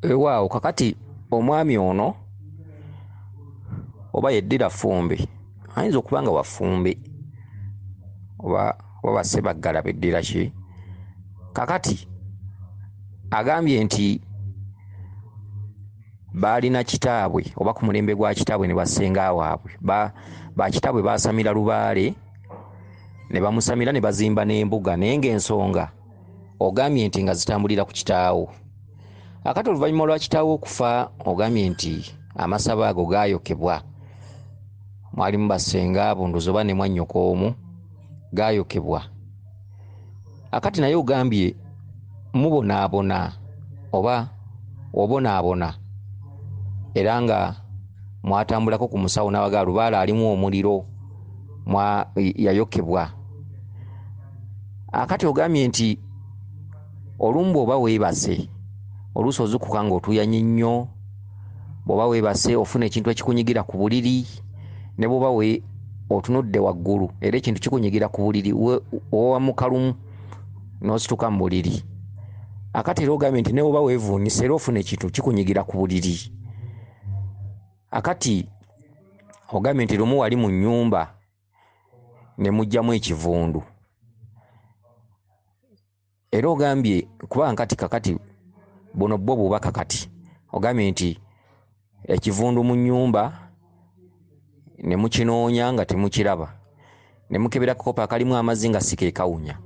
Weewaawo kakati omwami ono oba yeddira Ffumbe, ayinza okuba nga wa Ffumbe oba Ssebaggala beddira ki? Kakati agambye nti baalina kitaabwe oba ku mulembe gwa kitaabwe ne bassenga waabwe bakitaabwe baasamira lubaale ne bamusamira ne bazimba n'embuga, naye ng'ensonga ogambye nti nga zitambulira ku kitaawo. Akati oluvannyuma lwa kitaawo okufa ogambye nti amasabo ago gaayokebwa, mwalimu bassenga bunduzi oba ne mwannyoko omu, gaayokebwa. Akati naye ogambye mubonaabona oba obonaabona, era nga mwatambulako ku musawo n'abagaa lubaale alimu omuliro yayokebwa. Akati ogambye nti olumu bw'oba weebase oluusi ozuukuka ng'otuuyanye nnyo, bw'oba weebase ofuna ekintu ekikunyigira ku buliri, ne bw'oba otunudde waggulu era ekintu kikunyigira ku buliri, owamuka lumu n'osituka mu buliri. Akati era ogambye nti ne bw'oba weevuunise era ofuna ekintu kikunyigira ku buliri. Akati ogambye nti lumu wali mu nnyumba ne muggyamu ekivundu, era ogambye kuba nkati kakati buno bwo bubaka kati ogambye nti ekivundu mu nnyumba ne mukinoonya nga temukiraba, ne mukebera akakopo akalimu amazzi nga si ke kawunya.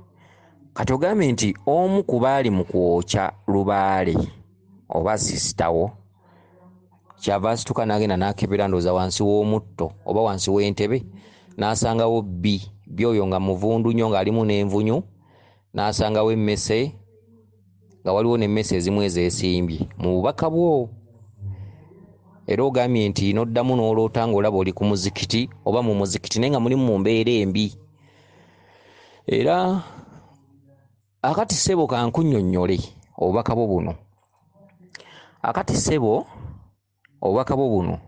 Kati ogambye nti omu ku baali mu kwokya lubaale oba sisitawo kyava asituka n'agenda n'akebera ndowooza wansi w'omutto oba wansi w'entebe n'asangawo bbi oyo nga muvundu nnyo ng'alimu n'envunyu, n'asangawo emmese nga waliwo n'emmese ezimu ezeesimbye mu bubaka bwo. Era ogambye nti n'oddamu n'oloota ng'olaba oli ku muzikiti oba mu muzikiti naye nga mulimu mu mbeera embi. Era akati ssebo kankunnyonnyole obubaka bwo buno. Akati ssebo obubaka bwo buno,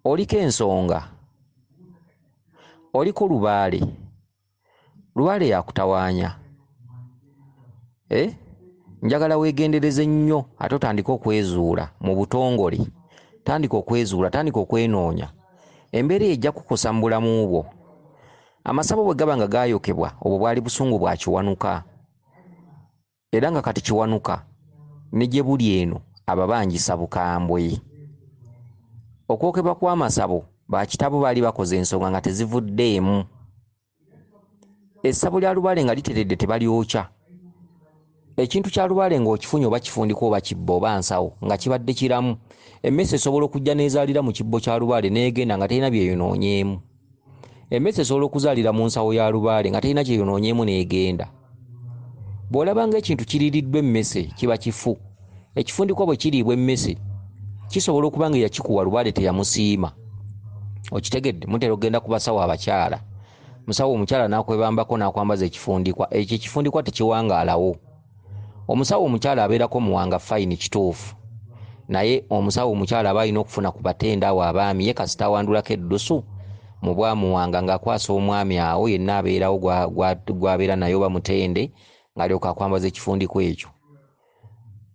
oliko ensonga, oliko lubaale, lubaale yakutawaanya. Njagala weegendereze nnyo ate otandike okwezuula mu butongole, tandika okwezuula, tandika okwenoonya. Embeera eyo ejja kukukosa mu bulamu bwo. Amasabo bwe gaba nga gaayokebwa, obwo bwali busungu bwa Kiwanuka, era nga kati Kiwanuka ne gye buli eno ababangisa bukambwe. Okwokebwa kw'amasabo bakitaabo baali bakoze ensonga nga tezivuddeemu. Essabo lya lubaale nga literedde tebalyokya. Ekintu kya lubaale ng'okifunye oba kifundikwa oba kibbo oba nsawo nga kibadde kiramu, emmese esobola okujja n'ezaalira mu kibbo kya lubaale n'egenda nga terina byeyonoonyeemu. Emmese esobola okuzaalira mu nsawo ya lubaale nga terina kyeyonoonyeemu n'egenda. Bw'olaba ng'ekintu kiririddwa emmese kiba kifu. Ekifundikwa bwe kiriibwa emmese kisobola okuba nga eyakikuwa lubaale teyamusiima. Okitegedde? Mutera okugenda ku basawo abakyala, musawo omukyala n'akwebambako n'akwambaza ekifundikwa, ekyo ekifundikwa tekiwangaalawo. Omusawo omukyala abeerako muwanga fayini kituufu, naye omusawo omukyala aba alina okufuna ku batenda awo abaami, ye kasita awandulako eddusu mu bwamuwanga ng'akwasa omwami awo yenna abeerawo gw'abeera naye oba mutende ng'alyoka akwambaza ekifundikwa ekyo.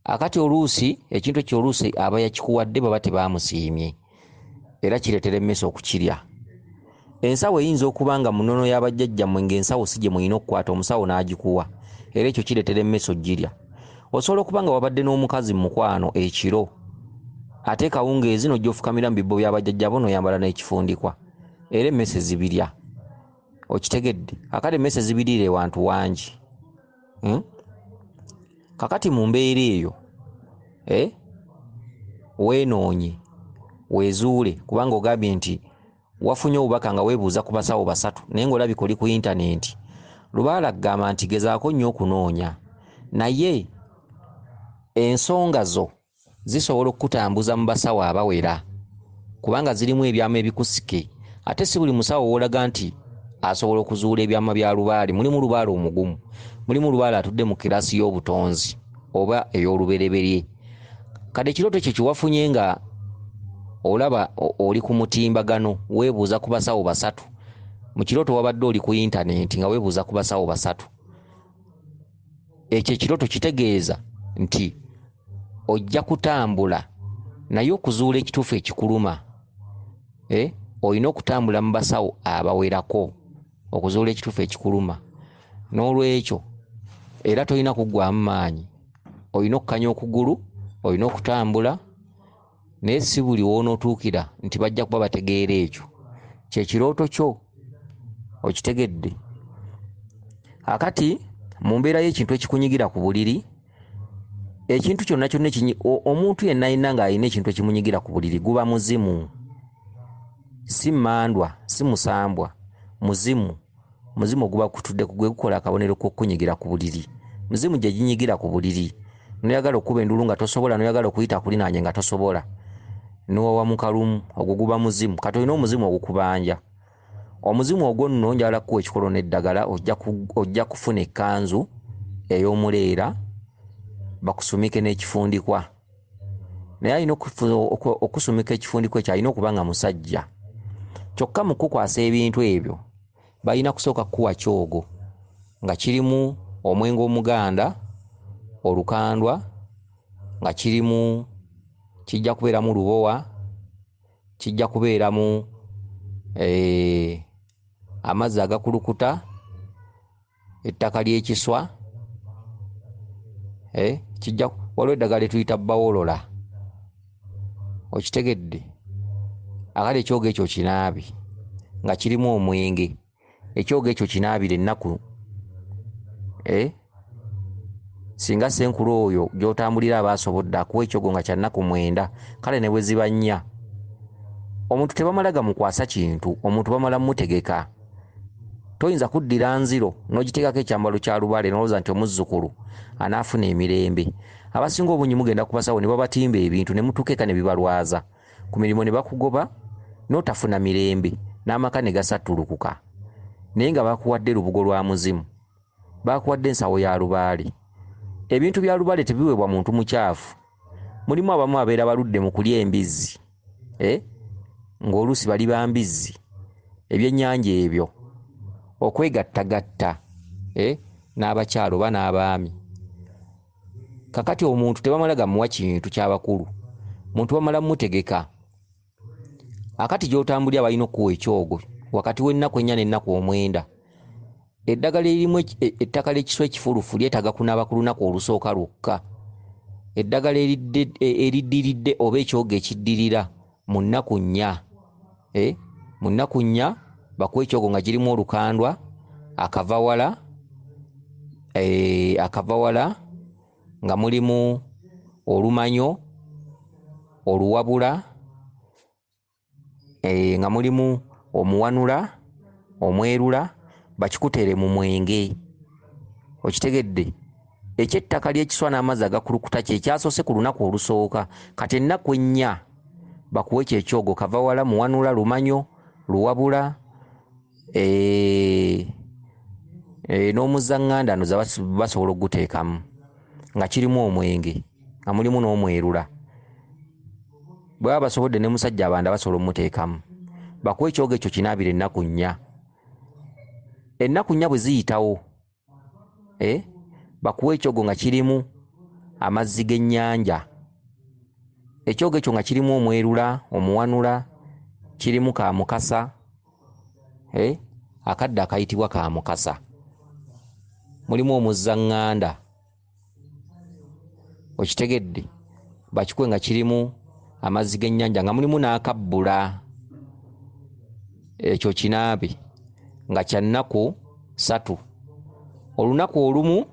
Akati oluusi ekintu ekyo oluusi aba yakikuwadde baba tebaamusiimye, era kireetera emmese okukirya. Ensawo eyinza okuba nga mu nnono y'abajjajjammwe ng'ensawo si gye mulina okukwata, omusawo n'agikuwa, era ekyo kireetera emmese ogirya. Osobola okuba nga wabadde n'omukazi mu mukwano ekiro, ate kawungeezi n'ojja ofukamira mu bibbo by'abajjajjabo n'oyambala n'ekifundikwa, era emmese zibirya. Okitegedde? Akati emmese zibiriira ewantu wangi. Kakati mu mbeera eyo weenoonye, weezuule, kubanga ogambye nti wafunye obubaka nga weebuuza ku basawo basatu naye ng'olabika oli ku intanenti. Lubaale agamba nti gezaako nnyo okunoonya, naye ensonga zo zisobola okukutambuza mu basawo abawera kubanga zirimu ebyama ebikusike. Ate si buli musawo w'olaga nti asobola okuzuula ebyama bya lubaale. Mulimu lubaale omugumu, mulimu lubaale atudde mu kiraasi y'obutonzi oba ey'olubereberye. Kati ekirooto ekyo kye wafunye nga olaba oli ku mutimbagano weebuuza ku basawo basatu, mu kirooto wabadde oli ku intanenti nga weebuuza ku basawo basatu, ekyo ekirooto kitegeeza nti Ojja kutambula naye okuzuula ekituufu ekikuluma, olina okutambula mu basawo abawerako okuzuula ekituufu ekikuluma. N'olwekyo era tolina kuggwaamu maanyi, olina okukanya okugulu, olina okutambula, naye si buli w'onootuukira nti bajja kuba bategeera ekyo kye kirooto kyo, okitegedde. Akati mu mbeera y'ekintu ekikunyigira ku buliri, ekintu kyonna kyonna omuntu yenna yenna ng'alina ekintu ekimunyigira ku buliri guba muzimu, si mmandwa, si musambwa, muzimu. Muzimu oguba kutudde gwe gukola akabonero k'okukunyigira ku buliri. Muzimu gye ginyigira ku buliri, n'oyagala okukuba enduulu nga tosobola, n'oyagala okuyita akulinaanye nga tosobola, n'owawamuka lumu, ogwo guba muzimu. Kati olina omuzimu ogukubanja. Omuzimu ogwo nno njagala kukuwa ekikolo n'eddagala, ojja kufuna ekkanzu ey'omuleera bakusumike n'ekifundikwa. Naye alina okusumika ekifundikwa ekyo alina okuba nga musajja. Kyokka mu kukukwasa ebintu ebyo balina kusooka kukuwa kyogo nga kirimu omwenge omuganda, olukandwa, nga kirimu, kijja kubeeramu lubowa, kijja kubeeramu amazzi agakulukuta, ettaka ly'ekiswa, kijja waliwo eddagala lye tuyita bawolola, okitegedde. Akale ekyogo ekyo kinaabe nga kirimu omwenge, ekyogo ekyo kinaabire ennaku, singa ssenkulu oyo gy'otambulira aba asobodde akuwa ekyogo nga kya nnaku 9, kale ne bwe ziba 4. Omuntu tebamala gamukwasa kintu, omuntu bamala mmutegeka. Toyinza kuddira nziro n'ogiteekako ekyambalo kya lubaale n'olowooza nti omuzzukulu anaafuna emirembe. Abasinga obungi mugenda ku basawo ne babatimba ebintu ne mutuuka eka ne bibalwaza, ku mirimu ne bakugoba n'otafuna mirembe, n'amaka ne gasattulukuka. Naye nga bakuwadde lubugo lwa muzimu, bakuwadde ensawo ya lubaale. Ebintu bya lubaale tebiweebwa muntu mukyafu. Mulimu abamu abeera baludde mu kulya embizzi, ng'oluusi bali ba mbizzi, ebyennyanja ebyo, okwegattagatta n'abakyala oba n'abaami. Kakati omuntu tebamala gamuwa kintu ky'abakulu, muntu bamala mmutegeka. Akati gy'otambulira balina okukuwa ekyogo wakati w'ennaku 4 n'ennaku 9. Eddagala erimu ettaka ly'ekiswa ekifulufu lyetaaga kunaaba ku lunaku olusooka lwokka. Eddagala eriddiridde oba ekyogo ekiddirira mu nnaku 4, mu nnaku 4 bakuwa ekyogo nga kirimu olukandwa, akavawala, akavawala nga mulimu olumanyo, oluwabula, nga mulimu omuwanula, omwerula, bakikuteere mu mwenge. Okitegedde? Ekyettaka ly'ekiswa n'amazzi agakulukuta kye kyasoose ku lunaku olusooka. Kati ennaku 4 bakuwe ekyo ekyogo, kavawala, muwanula, lumanyo, luwabula, n'omuzaŋŋanda nno basobola okuguteekamu nga kirimu omwenge, nga mulimu n'omwerula. Bwe baba basobodde ne musajja abanda basobola okumuteekamu. Bakuwe ekyogo ekyo kinaabire ennaku 4. Ennaku 4 bwe ziyitawo, bakuwe ekyogo nga kirimu amazzi g'ennyanja. Ekyogo ekyo nga kirimu omwerula, omuwanula, kirimu kamukasa, akadde akayitibwa kamukasa, mulimu omuzzaŋŋanda, okitegedde. Bakikuwe nga kirimu amazzi g'ennyanja nga mulimu n'akabbula. Ekyo kinaabe nga kya nnaku 3. Olunaku olumu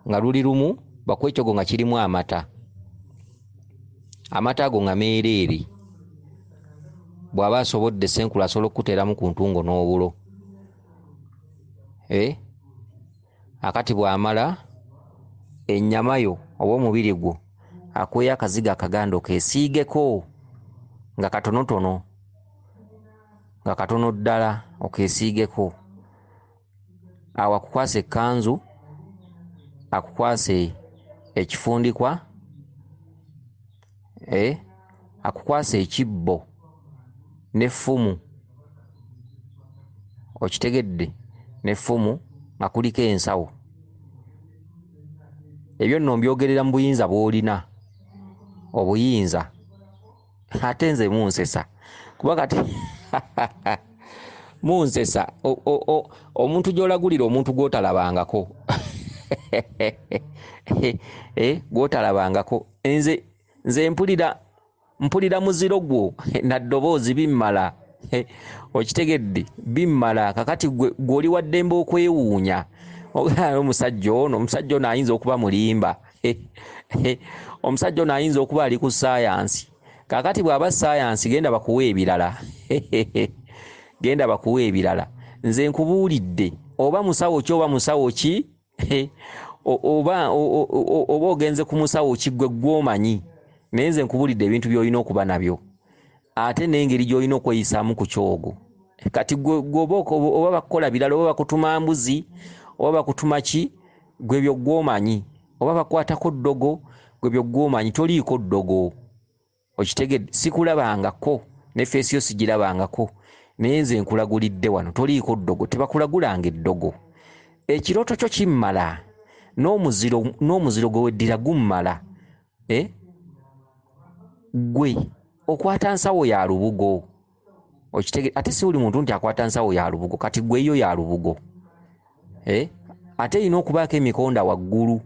nga luli lumu bakuwe ekyogo nga kirimu amata, amata ago nga meereere. Bw'aba asobodde ssenkulu asobola okukuteeramu ku ntungo n'obulo. Akati bw'amala ennyama yo oba omubiri gwo akuweeyo akazigo akaganda okeesiigeko nga katonotono, nga katono ddala okeesiigeko. Awo akukwasa ekkanzu, akukwase ekifundikwa, akukwasa ekibbo n'effumu, okitegedde, n'effumu nga kuliko ensawo. Ebyo nno mbyogerera mu buyinza bw'olina. Obuyinza. Ate nze munsesa. Kuba kati munsesa omuntu gy'olagulira omuntu gw'otalabangako. Gw'otalabangako. Nze mpulira muziro gwo na ddoboozi bimmala. Okitegedde bimmala. Kakati gwe oli wa ddembe okwewuunya. Omusajja ono ayinza okuba mulimba. Omusajja ono ayinza okuba ali ku ssaayansi. Kakati bw'aba ssaayansi genda bakuwe ebirala. Genda bakuwe ebirala. Nze nkubuulidde oba musawo ki oba musawo ki oba ogenze ku musawo ki gwe gw'omanyi, naye nze nkubuulidde ebintu by'olina okuba nabyo ate n'engeri gy'olina okweyisaamu ku kyogo. Kati gwe oba bakukola birala, oba bakutuma mbuzi oba bakutuma ki, gwe byo gw'omanyi, oba bakwatako ddogo gwe byo gw'omanyi, toliiko ddogo. Okitegedde? Sikulabangako ne feesi yo sigirabangako, naye nze nkulagulidde wano toliiko ddogo, tebakulagulanga eddogo. Ekirooto kyo kimmala n'omuziro gwe weddira gummala. Gwe okwata nsawo ya lubugo. Okitegedde? Ate si buli muntu nti akwata nsawo ya lubugo. Kati gwe yo ya lubugo. Ate erina okubaako emikonda waggulu.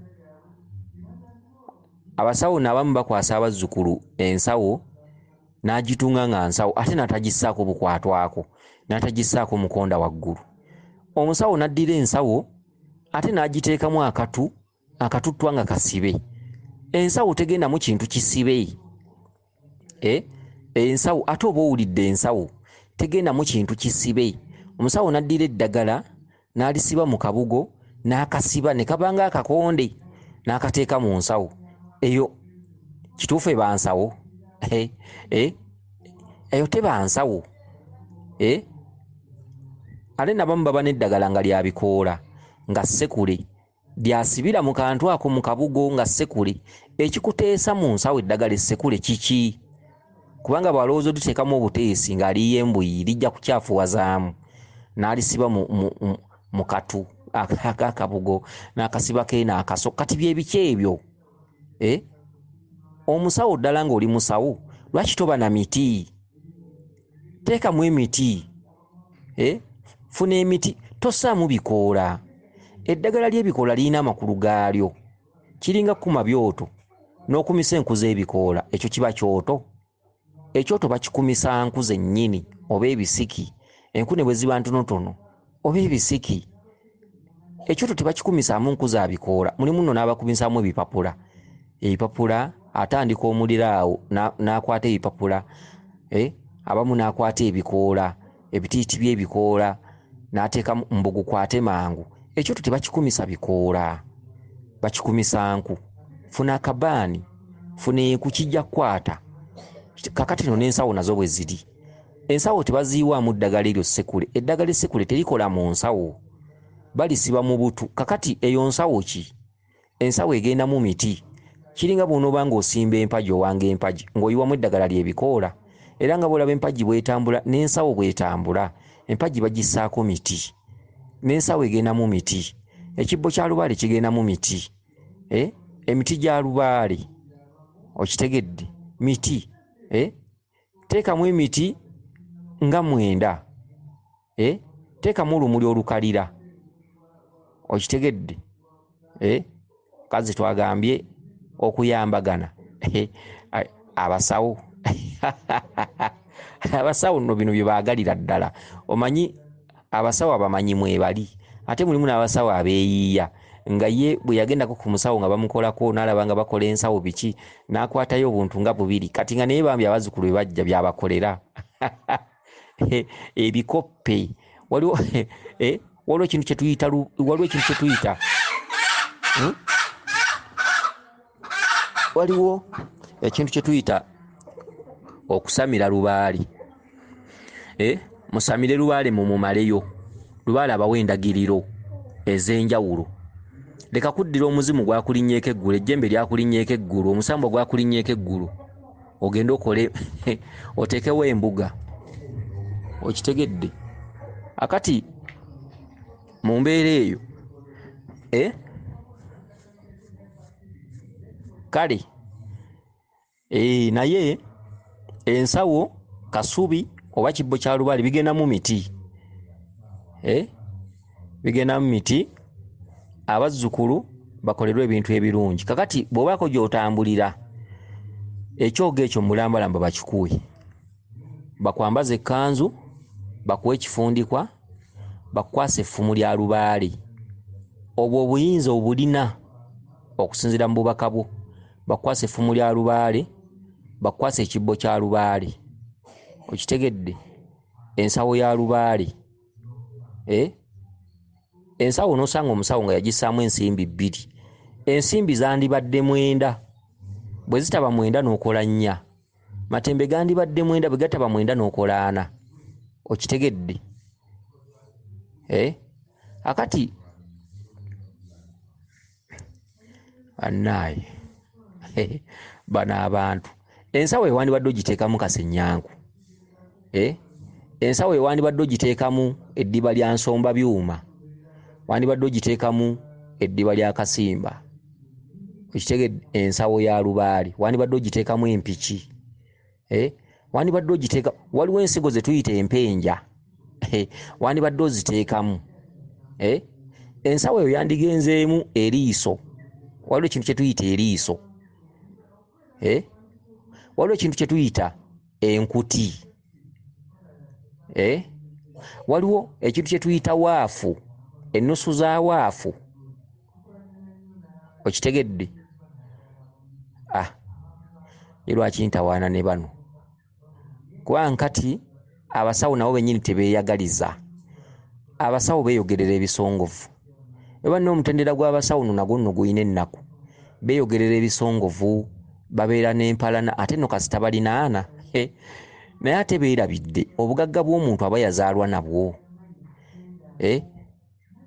Abasawo n'abamu bakwasa abazzukulu ensawo n'agitunga nga nsawo ate n'atagissaako bukwatwako, n'atagissaako mukonda waggulu. Omusawo n'addira ensawo ate n'agiteekamu akatuttwa nga kasibe. Ensawo tegendamu kintu kisibe. Ensawo ate oba owulidde ensawo tegendamu kintu kisibe. Omusawo n'addira eddagala n'alisiba mu kabugo n'akasiba ne kabanga akakonde n'akateeka mu nsawo. Eyo kituufu eba nsawo? Eyo teba nsawo. Ate nabamu baba n'eddagala nga lya bikoola nga ssekule, lyasibira mu kantu ako mu kabugo nga ssekule. Ekikuteesa mu nsawo eddagala essekule kiki? Kubanga bw'alowooza oliteekamu obuteesi ng'aliiyo embuyi lijja kukyafuwazaamu, n'alisiba mu katu ak'akabugo n'akasibako eno akaso. Kati bye biki ebyo? Omusawo ddala ng'oli musawo, lwaki toba na miti? Teekamu emiti. Funa emiti, tossaamu bikoola. Eddagala ly'ebikoola lirina amakulu gaalyo. Kiringa kkuma byoto n'okumisa enku z'ebikoola. Ekyo kiba kyoto. Ekyoto bakikumisa nku zennyini oba ebisiki. Enku ne bwe ziba ntonotono oba ebisiki. Ekyoto tebakikumisaamu nku za bikoola. Mulimu nno n'abakumisaamu ebipapula. Ebipapula atandika omuliro awo n'akwata ebipapula. Abamu n'akwata ebikoola, ebitiiti by'ebikoola n'ateekamu mbu gukwate mangu. Ekyoto tebakikumisa bikoola, bakikumisa nku. Funa akabaani, funa enku, kijja kukwata. Kakati nno n'ensawo nazo bwe ziri. Ensawo tebaziyiwaamu ddagala eryo ssekule. Eddagala essekule terikola mu nsawo, balisiba mu butu. Kakati eyo nsawo ki? Ensawo egenda mu miti. Kiringa bw'onooba ng'osimba empagi, owanga empagi ng'oyiwamu eddagala ly'ebikoola. Era nga bw'olaba empagi bw'etambula n'ensawo bw'etambula, empagi bagissaako miti, n'ensawo egenda mu miti. Ekibbo kya lubaale kigenda mu miti. Emiti gya lubaale, okitegedde? Miti. Teekamu emiti nga 9. Teekamu olumuli olukalira, okitegedde? Kazi twagambye okuyambagana. Abasawo abasawo nno bino bye baagalira ddala. Omanyi abasawo abamanyi mwebali, ate mulimu n'abasawo abeeyiiya nga ye bwe yagendako ku musawo nga bamukolako n'alaba nga bakola ensawo biki, n'akwatayo obuntu nga bubiri. Kati nga naye bambi abazzukulu be bajja byabakolera ebikoppe. Waliwo ekintu kye tuyita waliwo ekintu kye tuyita waliwo ekintu kye tuyita okusamira lubaale. Musamire lubaale mumumaleyo. Lubaale abawa endagiriro ez'enjawulo. Leka kuddira omuzimu gwakulinnyeeko eggulu, ejjembe lyakulinnyeeko eggulu, omusambwa gwakulinnyeeko eggulu, ogende okole oteekewo embuga. Okitegedde? Akati mu mbeera eyo kale Naye ensawo kasubi oba kibbo kya lubaale bigenda mu miti, bigenda mu miti, abazzukulu bakolerwe ebintu ebirungi. Kakati bw'obaako gy'otambulira, ekyogo ekyo mulambalamba bakikuwe, bakwambaze ekkanzu, bakuwe ekifundikwa, bakukwase effumu lya lubaale. Obwo obuyinza obulina okusinziira mu bubaka bwo. Bakukwase effumu lya lubaale, bakukwase ekibbo kya lubaale, okitegedde, ensawo ya lubaale. Ensawo n'osanga omusawo nga yagissaamu ensimbi 2, ensimbi zandibadde 9, bwe zitaba 9 n'okola 4, matembe gandibadde 9, bwe gataba 9 n'okola 4, okitegedde. Akati annaaye bano abantu, ensawo ewandibadde ogiteekamu kasenyanku, ensawo ewandibadde ogiteekamu eddiba lya nsomba byuma, wandibadde ogiteekamu eddiba lya kasimba, okitegedde, ensawo ya lubaale wandibadde ogiteekamu empiki, wandibadde ogiteeka, waliwo ensigo ze tuyita empenja, wandibadde oziteekamu. Ensawo eyo yandigenzeemu eriiso, waliwo ekintu kye tuyita eriiso, waliwo ekintu kye tuyita enkuti, waliwo ekintu kye tuyita waafu, ennusu za waafu, okitegedde. Lwaki ntawaana ne bano? Kuba nkati abasawo nabo bennyini tebeeyagaliza, abasawo beeyogerera ebisongovu. Eba n'omutendera gw'abasawo nno nagwo nno gulina ennaku, beeyogerera ebisongovu, babeera n'empalana, ate nno kasita balinaana. Naye ate beerabidde obugagga bw'omuntu aba yazaalwa nabwo.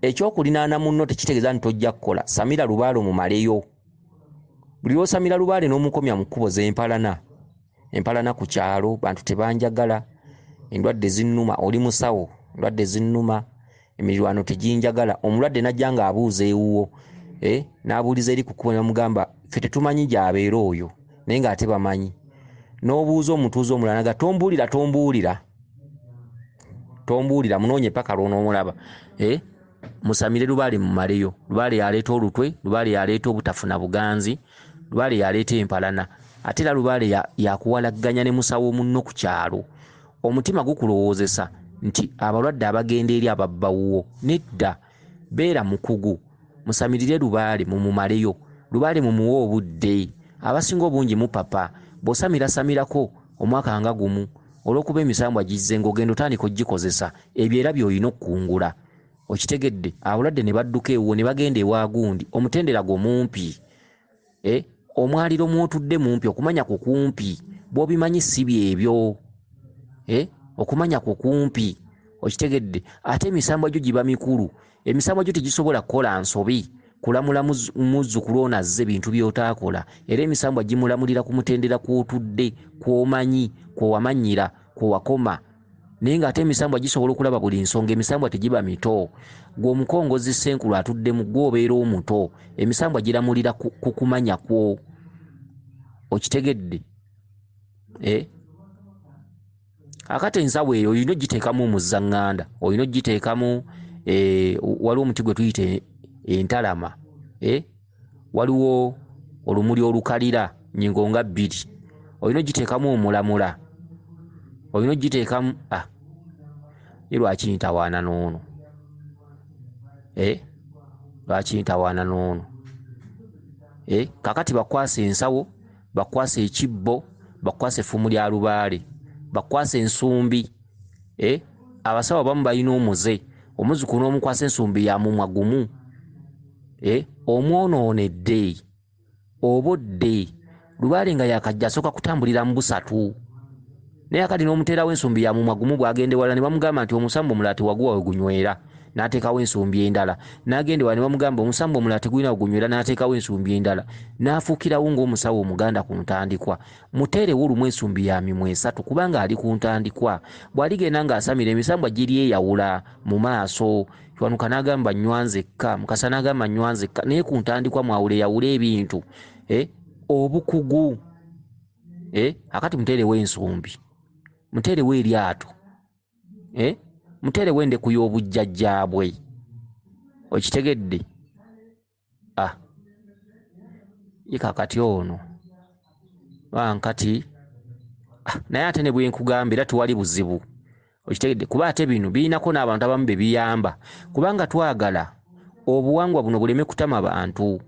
Ekyokulinaana munno tekitegeeza nti tojja kukola. Samira lubaale omumaleyo. Buli lw'osamira lubaale n'omukomya mu kkubo z'empalana, empalana ku kyalo, bantu tebanjagala, endwadde zinnuma, oli musawo, endwadde zinnuma, emirirwano teginjagala, omulwadde n'ajja ng'abuuza ewuwo, n'abuuliza eri ku kkubo ne bamugamba ffe tetumanyi gy'abeera oyo, naye ng'ate bamanyi. N'obuuza omutuuze omulala n'agamba tombuulira, tombuulira, tombuulira, munoonye paka lw'onoomulaba. Musamire lubaale mumaleyo. Lubaale yaleeta olutwe, lubaale yaleeta obutafuna buganzi, lubaale yaleeta empalana, ate era lubaale yakuwalagganya ne musawo munno ku kyalo. Omutima gukulowoozesa nti abalwadde abagenda eri ababbawuwo. Nedda, beera mukugu, musamirire lubaale mumumaleyo, lubaale mumuwe obudde. Abasinga obungi mupapa, bw'osamirasamirako omwaka nga gumu, olw'okuba emisambwa gizze ng'ogenda otandika ogikozesa, ebyo era by'olina okukungula. Okitegedde, abalwadde ne badduka ewuwo ne bagenda ewa gundi, omutendera gwo mumpi, omwaliro mw'otudde mumpi, okumanya kwo kumpi, bw'obimanyi si byebyo, okumanya kwo kumpi, okitegedde. Ate emisambwa gyo giba mikulu, emisambwa gyo tegisobola kukola nsobi kulamula muzzukulu ono azze bintu by'otaakola, era emisambwa gimulamulira ku mutendera kw'otudde, kw'omanyi, kw'owamanyira, kw'owakoma. Naye ng'ate emisambwa gisobola okulaba buli nsonga, emisambwa tegiba mito. Gwe omukongozi ssenkulu atuddemu, gwe obeera omuto, emisambwa giramulira ku kumanya kwo, okitegedde. Akati ensawo eyo olina ogiteekamu omuzzaŋŋanda, olina ogiteekamu, waliwo omuti gwe tuyita entalama, waliwo olumuli olukalira nnyingo nga 2, olina ogiteekamu omulamula, olina ogiteekamu. Ye lwaki ntawaana n'ono? Lwaki ntawaana n'ono? Kakati bakwase ensawo, bakwase ekibbo, bakwase effumu lya lubaale, bakwase ensumbi. Abasawo abamu balina omuze, omuzzukulu n'omukwasa ensumbi ya mumwa gumu, omwonoonedde, obodde. Lubaale nga yakajja asooka kutambulira mu busatu, naye akati n'omuteerawo ensumbi ya mumwa gumu, bw'agenda ewala ne bamugamba nti omusambu omulala tewaguwa we gunywera, n'ateekawo ensumbi endala, n'agenda ewala ne bamugamba omusambu omulala tegulina we gunywera, n'ateekawo ensumbi endala, n'afuukirawo ng'omusawo omuganda ku ntandikwa. Muteerewo olumu ensumbi ya mimwa 3, kubanga ali ku ntandikwa. Bw'aligenda ng'asamira emisambwa giryeyawula mu maaso. Kiwanuka n'agamba nnywa nzekka, Mukasa n'agamba nnywa nzekka, naye ku ntandikwa mwawuleyawule ebintu. Obukugu. Akati muteerewo ensumbi, muteerewo eryato, muteerewo endeku y'obujjajjaabwe. Okitegedde? Ye kakati ono bankati naye ate ne bwe nkugamba era tewali buzibu. Okitegedde? Kuba ate bino birinako n'abantu abamu be biyamba, kubanga twagala obuwangwa buno buleme kutama bantu.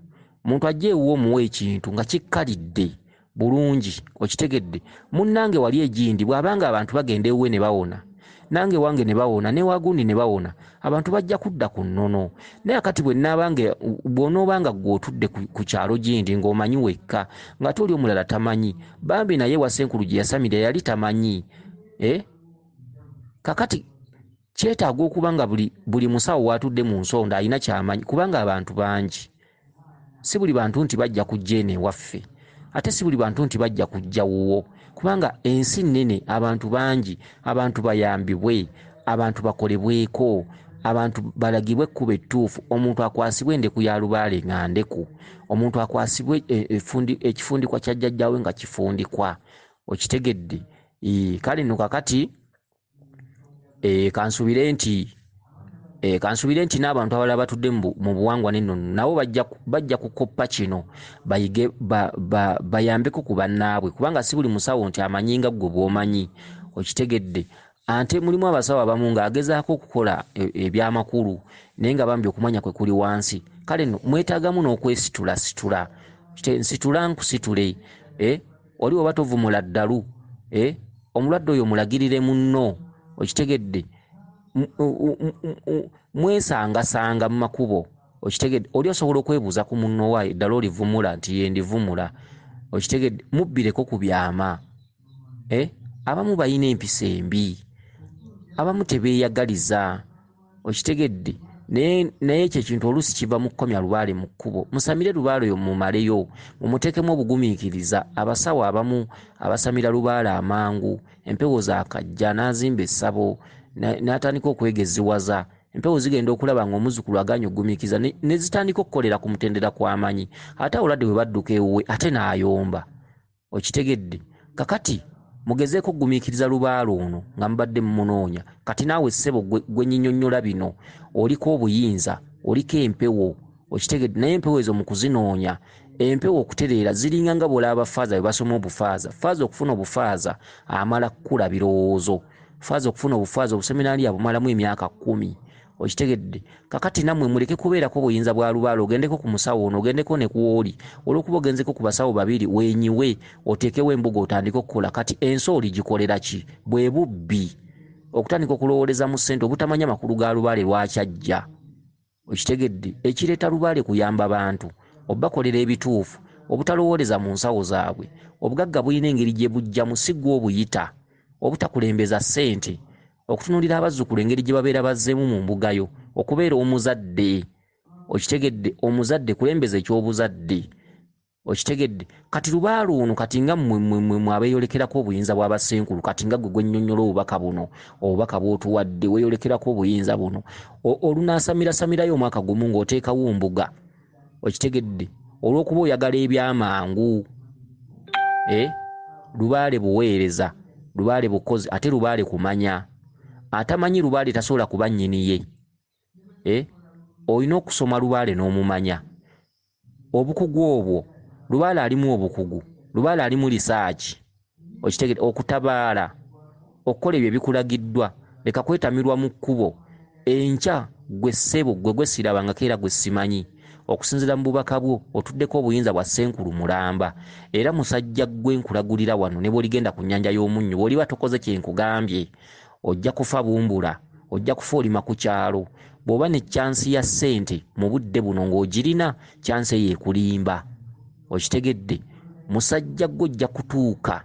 Muntu ajja ewuwo omuwa ekintu nga kikkalidde bulungi. Okitegedde? Munnange wali egindi bw'abanga abantu bagenda ewuwe ne bawona, nange wange ne bawona, ne wagundi ne bawona, abantu bajja kudda ku nnono. Naye akati bwe nnaabanga, bw'onoobanga ggwe otudde ku kyalo gindi ng'omanyi wekka, ng'ate oli omulala tamanyi, bambi naye wa Ssenkulu gye yasamira yali tamanyi. Kakati kyetaaga okuba nga buli musawo w'atudde mu nsonda alina ky'amanyi, kubanga abantu bangi. Si buli bantu nti bajja kujja eno ewaffe, ate si buli bantu nti bajja kujja wuwo, kubanga ensi nnene, abantu bangi, abantu bayambibwe, abantu bakolebweko, abantu balagibwe ekkubo ettuufu. Omuntu akwasibwe endeku ya lubaale nga ndeku, omuntu akwasibwe ekifundikwa kya jjajjaawe nga kifundikwa. Okitegedde? Kale nno kakati kansuubire nti n'abantu abalala batudde mu buwangwa n'ennono nabo bajja kukoppa kino, bayige bayambeko ku bannaabwe, kubanga si buli musawo nti amanyi nga ggwe bw'omanyi. Okitegedde? Ate mulimu abasawo abamu ng'agezaako okukola ebyamakulu naye nga bambi okumanya kwe kuli wansi. Kale nno mwetaagamu n'okwesitulasitula. Nsitula nkusitule, oli oba tovumula ddalu, omulwadde oyo mulagirire munno. Okitegedde? Mwesangasanga mu makubo. Okitegedde? Oli osobola okwebuuza ku munno waayo eddala olivumula nti ye ndivumula. Okitegedde? Mubbireko ku byama. Abamu balina empisa embi, abamu tebeeyagaliza. Okitegedde? Naye ekyo ekintu oluusi kiva mu kukomya lubaale mu kkubo. Musamire lubaale oyo mumaleyo, mumuteekemu obugumiikiriza. Abasawo abamu abasamira lubaale amangu, empewo zaakajja n'azimba essabo, n'atandika okwegeziwaza. Empewo zigenda okulaba ng'omuzzukulu agaanye okugumiikiriza, ne zitandika okukolera ku mutendera kw'amanyi. Ate abalwadde bwe badduka ewuwe ate n'ayomba. Okitegedde? Kakati mugezeeko okugumiikiriza lubaale ono nga mubadde mumunoonya. Kati naawe ssebo gwe nnyinyonnyola bino, oliko obuyinza, oliko empewo. Okitegedde? Naye empewo ezo mu kuzinoonya, empewo okutereera ziringa nga bw'olaba bafaaza bwe basoma obufaaza. Faaza okufuna obufaaza amala kukula birowoozo. Faaza okufuna obufaaza obuseminaali abumalamu emyaka 10. Okitegedde? Kakati nammwe muleke kubeerako buyinza bwa lubaale, ogendeko ku musawo ono, ogendeko ne ku oli. Olw'okuba ogenzeko ku basawo babiri, weenyiwe, oteekewo embuga otandike okukola. Kati ensi oligikolera ki? Bwe bubbi. Okutandika okulowooleza mu ssente, obutamanya makulu ga lubaale lwaki ajja. Okitegedde? Ekireeta lubaale kuyamba bantu, obakolera ebituufu, obutalowooleza mu nsawo zaabwe. Obugagga bulina engeri gye bujjamu, si ggwe obuyita. Obutakulembeza ssente, okutunuulira abazzukulu engeri gye babeera bazzeemu mu mbugayo, okubeera omuzadde. Okitegedde? Omuzadde kulembeza eky'obuzadde. Okitegedde? Kati lubaale ono kati nga mmwe abeeyolekerako obuyinza bw'abassenkulu, kati nga ggwe gwe nnyonnyola obubaka buno, obubaka bw'otuwadde, weeyolekerako obuyinza buno. Olunaasamirasamirayo omwaka gumu ng'oteekawo mbuga. Okitegedde? Olw'okuba oyagala ebyamangu. Lubaale buweereza, lubaale bukozi, ate lubaale kumanya. Atamanyi lubaale tasobola kuba nnyini ye. Olina okusoma lubaale n'omumanya. Obukugu obwo, lubaale alimu obukugu, lubaale alimu lisaaki. Okitegedde? Okutabaala, okukola ebyo ebikulagiddwa, leka kwetamirwa mu kkubo. Enkya ggwe ssebo, ggwe gwe sirabangako era gwe simanyi. Okusinziira mu bubaka bwo, otuddeko obuyinza bwa Ssenkulu mulamba. Era musajja ggwe nkulagulira wano ne bw'oligenda ku nnyanja y'omunnyo, bw'oliba tokoze kye nkugambye, ojja kufa bumbula, ojja kufa olima ku kyalo. Bw'oba ne chance ya ssente mu budde buno ng'ogirina, chance eyo ekulimba. Okitegedde? Musajja ggwe ojja kutuuka.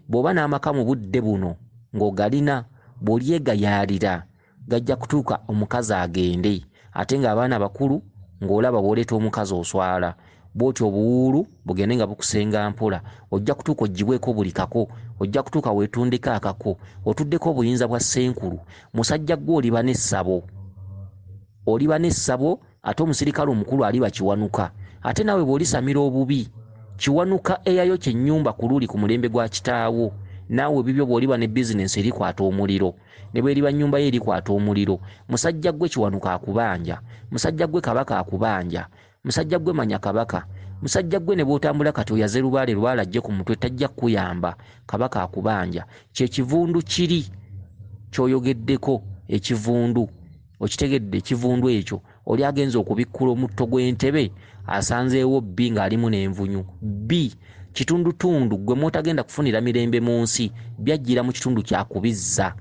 Bw'oba n'amaka mu budde buno ng'ogalina, bw'olyegayaalira gajja kutuuka omukazi agende. Ate ng'abaana bakulu ng'olaba bw'oleeta omukazi oswala. Bw'otyo obuwuulu bugende nga bukusenga mpola. Ojja kutuuka oggyibweko buli kako, ojja kutuuka weetundeko akako, otuddeko obuyinza bwa Ssenkulu. Musajja ggwe oliba n'essabo, oliba n'essabo, ate omusirikale omukulu aliba Kiwanuka. Ate naawe bw'olisamira obubi, Kiwanuka eyayokya ennyumba ku luli ku mulembe gwa kitaawo, naawe bibyo bw'oliba ne bizinensi erikwata omuliro, ne bw'eriba nnyumba ye erikwata omuliro. Musajja gwe Kiwanuka akubanja, musajja gwe Kabaka akubanja, musajja gwe manya Kabaka, musajja gwe ne bw'otambula kati oyaze lubaale, lubaale ajje ku mutwe tajja kukuyamba. Kabaka akubanja. Kye kivundu kiri ky'oyogeddeko, ekivundu okitegedde. Ekivundu ekyo oli agenza okubikkula omutto gw'entebe asanzeewo bbi ng'alimu n'envunyu. Bbi kitundutundu gwe mw'otagenda kufunira mirembe mu nsi, byajjira mu kitundu kyakubizza.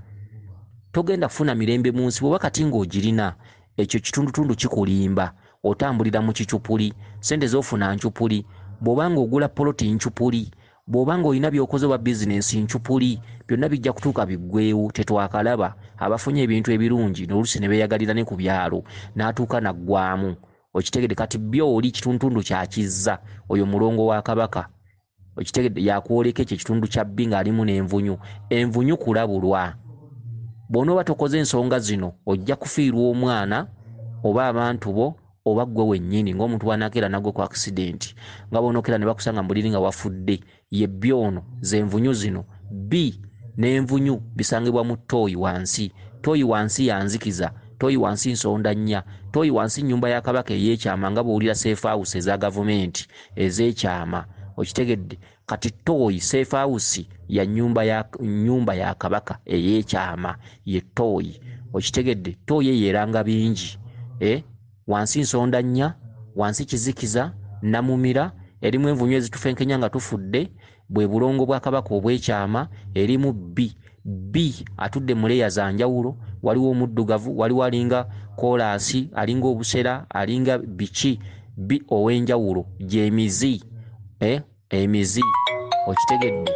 Togenda kufuna mirembe mu nsi bw'oba kati ng'ogirina, ekyo kitundutundu kikulimba. Otambulira mu kicupuli, ssente z'ofuna ncupuli, bw'oba ng'ogula poloti ncupuli, bw'oba ng'olina by'okoze oba bizinensi ncupuli, byonna bijja kutuuka biggweewo. Tetwakalaba abafunye ebintu ebirungi n'oluusi ne beeyagalira ne ku byalo n'atuuka naggwamu. Okitegedde? Kati byo oli kitundutundu kyakizza, oyo mulongo wa Kabaka. Okitegedde? Yakwoleka ekyo ekitundu kya bbi ng'alimu n'envunyu. Envunyu kulabulwa. Bw'onooba tokoze ensonga zino ojja kufiirwa omwana oba abantu bo oba ggwe wennyini, ng'omuntu bw'anaakeera n'agwa ku accident, nga bw'onookera ne bakusanga mu buliri nga wafudde. Ye bbi ono, z'envunyu zino. Bbi n'envunyu bisangibwa mu ttooyi wansi. Ttooyi wansi yanzikiza, ttooyi wansi nsonda nnya, ttooyi wansi nnyumba ya Kabaka ey'ekyama, nga bw'owulira safe house eza gavumenti ez'ekyama. Okitegedde? Kati ttooyi safe house ya nnyumba ya Kabaka ey'ekyama ye ttooyi. Okitegedde? Ttooyi eyo eranga bingi. Wansi nsonda nnya, wansi kizikiza, namumira, erimu envunyu ezitufenkenya nga tufudde, bwe bulongo bwa Kabaka obw'ekyama, erimu bbi. Bbi atudde mu leeya za njawulo, waliwo omuddugavu, waliwo alinga koolaasi, alinga obusera, alinga biki, bbi ow'enjawulo gy'emizi. Emizi okitegedde,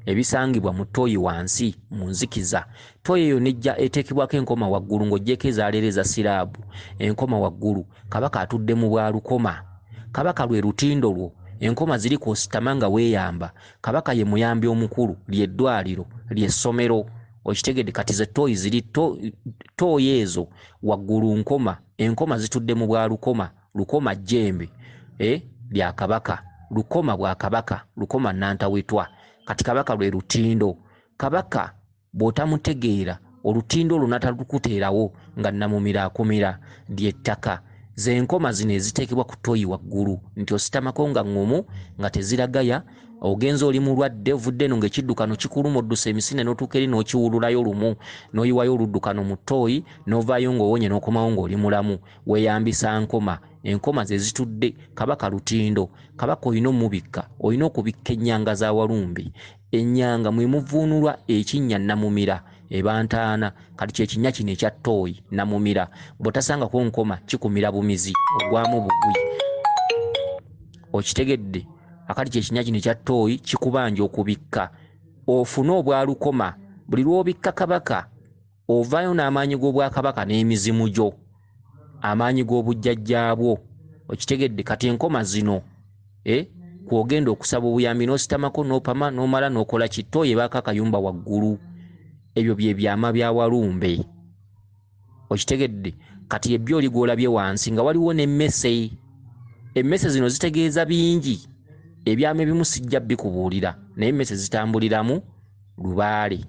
ebisangibwa mu ttooyi wansi mu nzikiza. Ttooyi eyo nejja eteekebwako enkoma waggulu, ng'oggyeko ezaaleero eza siraabu, enkoma waggulu. Kabaka atudde mu bwalukoma. Kabaka lwe lutindo lwo, enkoma ziri kw'ositama nga weeyamba. Kabaka ye muyambi omukulu, ly'eddwaliro, ly'essomero. Okitegedde? Kati ze ttooyi ziri ttooyi ezo waggulu nkoma, enkoma zitudde mu bwalukoma. Lukoma jjembe lya Kabaka, lukoma bwa Kabaka, lukoma nantawetwa. Kati Kabaka lwe lutindo. Kabaka bw'otamutegeera olutindo olwo n'atalukuteerawo nga namumira akumira, ly'ettaka. Ze nkoma zino eziteekebwa ku ttooyi waggulu nti ositamako nga ŋŋumu nga teziragaya. Ogenza oli mulwadde, ovudde eno ng'ekiddukano kikuluma, odduse emisinde n'otuuka eri n'okiwululayo lumu, n'oyiwayo oluddukano mu ttooyi, n'ovaayo ng'owonye n'okomawo ng'oli mulamu. Weeyambisa nkoma. Enkoma ze zitudde. Kabaka lutindo. Kabaka olina omubikka, olina okubikka ennyanga za Walumbe. Ennyanga mwe muvuunulwa ekinnya namumira eba ntaana. Kati kye kinnya kino ekya ttooyi namumira, bw'otasangako nkoma kikumira bumizi, ogwamu bugwi. Okitegedde? Akati kye kinnya kino ekya ttooyi kikubanja okubikka ofune obwalukoma. Buli lw'obikka Kabaka ovaayo n'amaanyi g'obwakabaka n'emizimu gyo, amaanyi g'obujjajjaabwo. Okitegedde? Kati enkoma zino kw'ogenda okusaba obuyambi n'ositamako n'opama n'omala n'okola ki, ttooyi ebaako akayumba waggulu. Ebyo bye byama bya Walumbe. Okitegedde? Kati ebyo oli gw'olabye wansi nga waliwo n'emmese. Emmese zino zitegeeza bingi. Ebyama ebimu sijja bikubuulira, naye emmese zitambuliramu lubaale.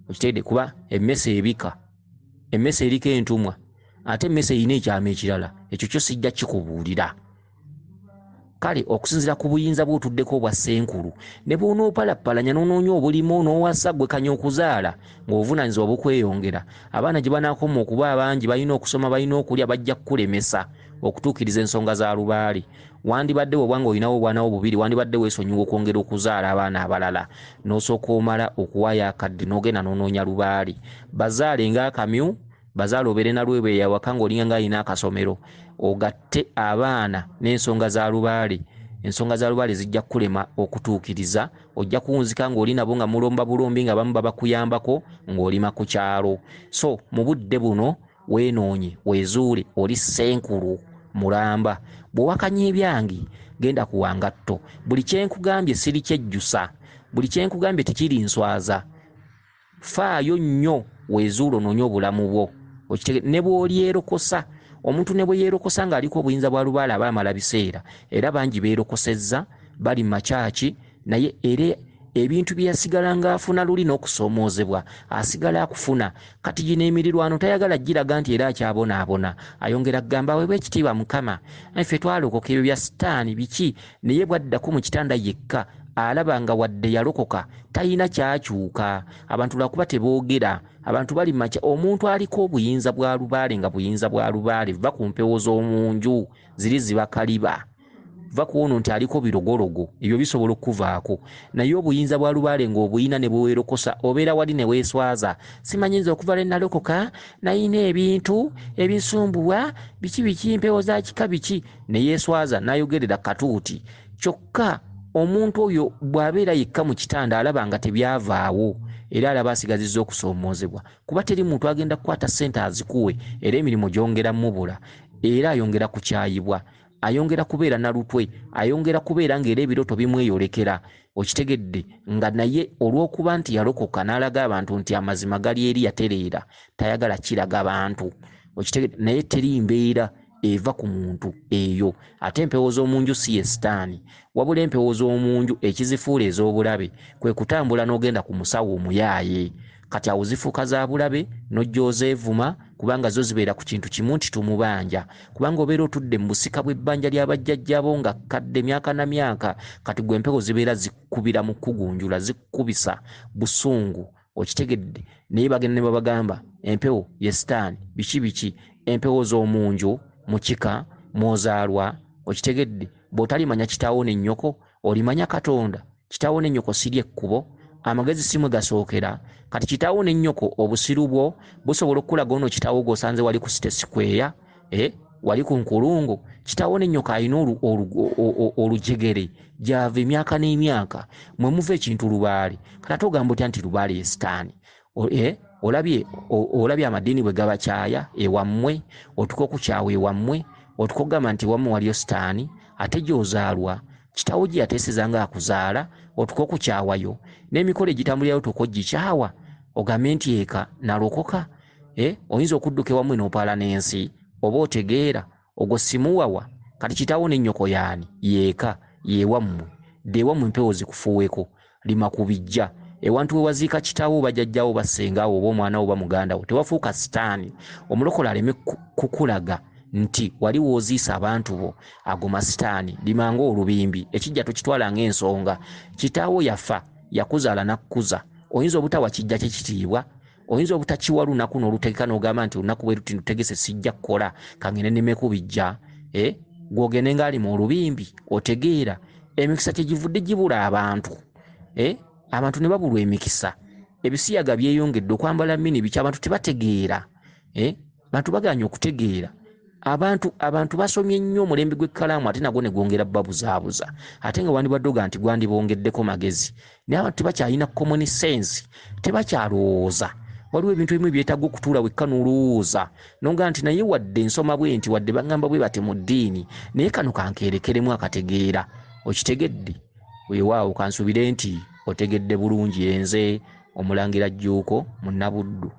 Okitegedde? Kuba emmese ebika, emmese eriko entumwa, ate emmese erina ekyama ekirala, ekyo kyo sijja kikubuulira. Kale okusinziira ku buyinza bw'otuddeko obwa ssenkulu, ne bw'onoopalapalanya n'onoonya obulimu n'owasa gwe kanya okuzaala, ng'obuvunaanyizibwa bukweyongera. Abaana gye banaakoma okuba abangi, balina okusoma, balina okulya, bajja kukulemesa okutuukiriza ensonga za lubaale. Wandibadde bw'oba ng'olinawo obwana wo bubiri, wandibadde weesonyiwa okwongera okuzaala abaana abalala, n'osooka omala okuwaayo akadde n'ogenda n'onoonya lubaale. Bazaale ng'akamyu, bazaale obeere na lwebeeya awaka ng'olinga ng'alina akasomero, ogatte abaana n'ensonga za lubaale. Ensonga za lubaale zijja kukulema okutuukiriza, ojja kuwunzika ng'oli nabo nga mulomba bulombi, nga bamu babakuyambako ng'olima ku kyalo. So mu budde buno weenoonye, weezuule oli ssenkulu mulamba. Bw'owakanya ebyange genda ku wangatto. Buli kye nkugambye siri kyejjusa, buli kye nkugambye tekiri nswaza. Faayo nnyo, weezuule onoonye obulamu bwo. Ne bw'olyerokosa Omuntu ne bwe yeerokosa ng'aliko obuyinza bwa lubaale aba amala biseera, era bangi beerokosezza bali mu makyaki, naye era ebintu bye yasigala ng'afuna luli n'okusoomoozebwa asigala akufuna. Kati gino emirirwano tayagala giraga nti era akyabonaabona, ayongera kugamba aweebwe ekitiibwa Mukama, ffe twalokoka ebyo bya sitaani biki. Naye bw'addako mu kitanda yekka alaba nga wadde yalokoka talina kyakyuka. Abantu lwakuba teboogera, abantu bali makya. Omuntu aliko obuyinza bwa lubaale nga buyinza bwa lubaale, va ku mpewo z'omunju ziri zibakaliba, va ku ono nti aliko birogologo, ebyo bisobola okukuvaako. Naye obuyinza bwa lubaale ng'obuyina ne bweweerokosa, obeera wali ne weeswaza. Simanyi nze okuva lwe nalokoka nayina ebintu ebinsumbuwa biki biki, mpewo za kika biki, ne yeeswaza n'ayogerera katuuti. Kyokka omuntu oyo bw'abeera yekka mu kitanda alaba nga tebyavaawo, era alaba asigazizza okusoomoozebwa, kuba teri muntu agenda kukwata ssente azikuwe, era emirimu gyongera mubula, era ayongera kukyayibwa, ayongera kubeera na lutwe, ayongera kubeera ng'era ebirooto bimweyolekera. Okitegedde nga naye olw'okuba nti yalokoka n'alaga abantu nti amazima gali eri yatereera, tayagala kiraga bantu. Okitegedde, naye teri mbeera eva ku muntu eyo. Ate empewo z'omunju si ye sitaani, wabula empewo z'omunju ekizifuula ez'obulabe kwe kutambula n'ogenda ku musawo omuyaaye. Kati awo zifuuka za bulabe n'ojja ozeevuma, kubanga zo zibeera ku kintu kimu nti tumubanja, kubanga obeera otudde mu busika bw'ebbanja ly'abajjajjaabo nga kadde myaka na myaka. Kati gwe empewo zibeera zikubira mu kugunjula, zikukubisa busungu. Okitegedde, naye bagenda ne babagamba empewo ye sitaani biki biki. Empewo z'omunju mu kika mw'ozaalwa. Okitegedde, bw'otalimanya kitaawo ne nnyoko olimanya Katonda. Kitaawo ne nnyoko si ly'ekkubo, amagezi si mwe gasookera. Kati kitaawo ne nnyoko obusiru bwo busobola okukulaga ono kitaawo gw'osanze wali ku City Square, wali ku nkulungo. Kitaawo ne nnyoko alina olujegere gy'ava emyaka n'emyaka, mwe muva ekintu lubaale. Kati ate ogamba otya nti lubaale ye sitaani? Olabye amadiini bwe gabakyaya ewammwe, otuka okukyawa ewammwe, otuka okugamba nti ewammwe waliyo sitaani, ate gy'ozaalwa kitaawo gye yateeseza ng'akuzaala, otuka okukyawayo n'emikolo egitambulirayo otuuka ogikyawa, ogambe nti eka nalokoka. Oyinza okudduka ewammwe n'opaala n'ensi, oba otegeera ogwo simuwawa. Kati kitaawo ne nnyoko yaani? Yeeka yewammwe, dda ewammwe empewo zikufuuweko, lima ku bijja. Ewantu we waziika kitaawo oba jjajjaawo oba ssengaawo oba omwana wo oba muganda wo, tewafuuka sitaani. Omulokole aleme kukulaga nti wali w'oziisa abantu bo, ago masitaani. Lima ng'olubimbi, ekijja tokitwala ng'ensonga. Kitaawo yafa, yakuzaala n'akkuza. Oyinza obutawa kijja kye kitiibwa, oyinza obutakiwa lunaku n'olutegeka n'ogamba nti olunaku bwe luti ndutegese sijja kukola, kangende nneme kubijja. Gw'ogende ng'alima olubimbi, otegeera emikisa kye givudde gibula abantu. Abantu ne babulwa emikisa, ebisiyaga byeyongedde, okwambala mini biki, abantu tebategeera. Abantu bagaanye okutegeera. Abantu basomye nnyo omulembe gw'ekkalaamu, ate nagwo ne gwongera babuzaabuza, ate nga wandibadde oga nti gwandibongeddeko magezi. Naye abantu tebakyalina common sense, tebakyalowooza. Waliwo ebintu ebimu ebyetaaga okutuula wekka n'olowooza n'ogaa nti naye wadde nsoma bwe nti, wadde baŋŋamba bwe bati mu ddiini, naye kano kankeerekeremu akategeera. Okitegedde? Weewaawo, kansuubire nti otegedde bulungi. Enze Omulangira Jjuuko Munnabuddu.